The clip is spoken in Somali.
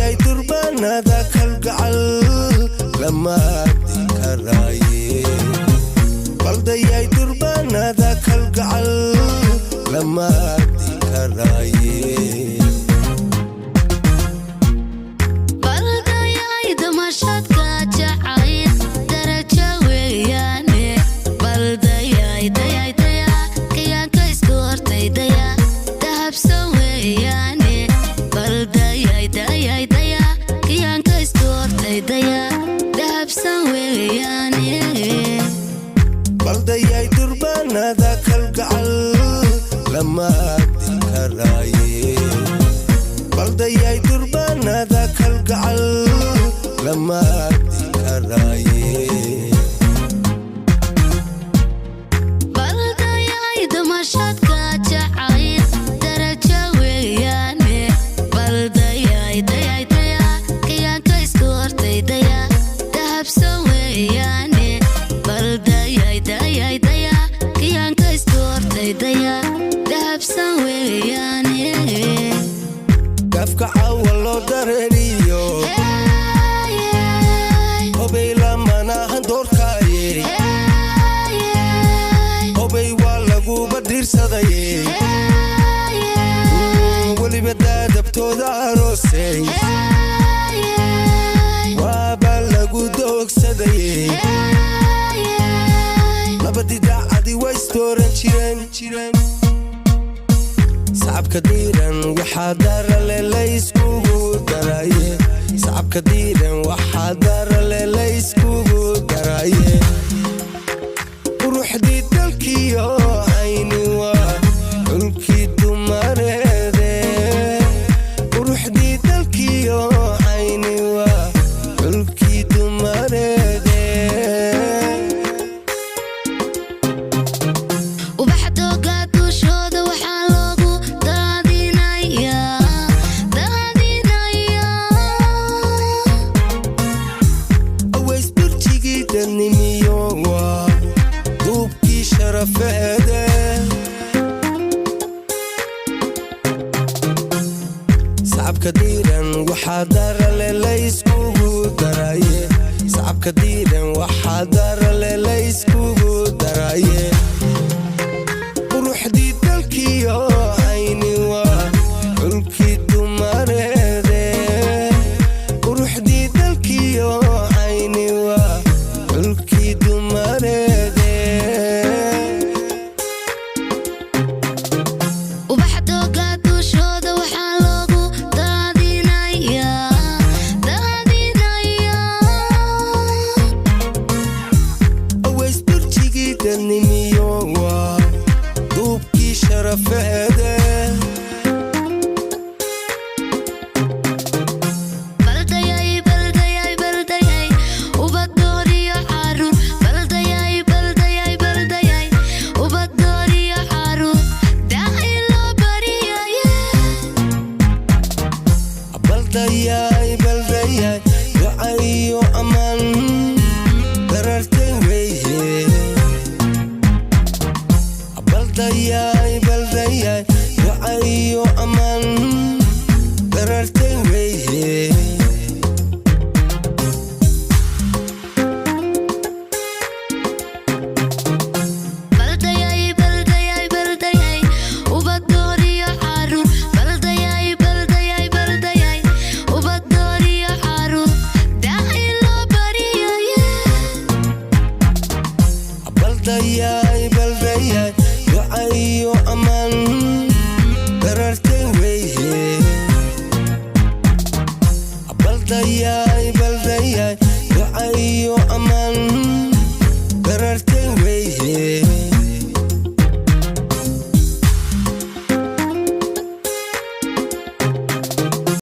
Baldayay durbaanada kalgacal lama abdi karaaye. Baldayay durbaanada kalgacal lama abdi karaaye. Baldayay damashadka jacayl darajo weeyaane. Baldayay dayay daya kiyaanka isku hortay daya dahabso weeyaane. Baldayay dayay daya kiyaanka isku hortay daya dahabsan weeyaane. Baldayay durbaanada kalgacal lama abdi karaaye. Baldayay durbaanada kalgacal lama abdi karaaye. Baldayay damashadka jacayl darajo weeyaane. Baldayay dayay daya kiyaanka isku hortay daya dahabso weeyaane. Baldayay dayay daya kiyaanka isku hortay daya dahabsan weeyaane. Gafka caawa loo dareeriyo hobay lamanahan doorkaaye. Hobay waa laguba diirsadaye, weliba daadabtooda aroosey waaba lagu doogsadaye. Labadii daacadi way isdooran jireen. Sacabka diiran waxaa darale layskugu daraye. Sacabka diiran waxaa darale layskugu daraye. Quruxdii dalkiyo cayni waa xulkii dumareede. Quruxdii dalkiyo cayni waa xulkii dumareede. Ubaxa dooga dushooda waxaa loogu daadinayaa, daadinayaa. Aways burjigii dadnimiyo waa duubkii sharafeede. Sacabka diiran waxaa darale layskugu daraye. Sacabka diiran waxaa darale layskugu daraye. Quruxdii dalkiyo cayni waa xulkii dumareede. Quruxdii dalkiyo cayni waa xulkii dumareede. Ubaxa dooga dushooda waxaa loogu daadinayaa, daadinayaa. Aways burjigii dadnimiyo waa duubkii sharafeede. Baldayay, baldayay, baldayay, ubad dooriyo caruur. Baldayay, baldayay, baldayay, ubad dooriyo caruur daaci loo bariyaye. Baldayay, baldayay, ducayo ammaan darartay weeye. Baldayay, baldayay, ducayo ammaan darartay weeye. Baldayay, baldayay, baldayay, ubad dooriyo caruur. Baldayay, baldayay, baldayay, ubad dooriyo caruur daaci loo bariyaye. Baldayay, baldayay, ducayo ammaan darartay weeye. Baldayay, baldayay, ducayo ammaan.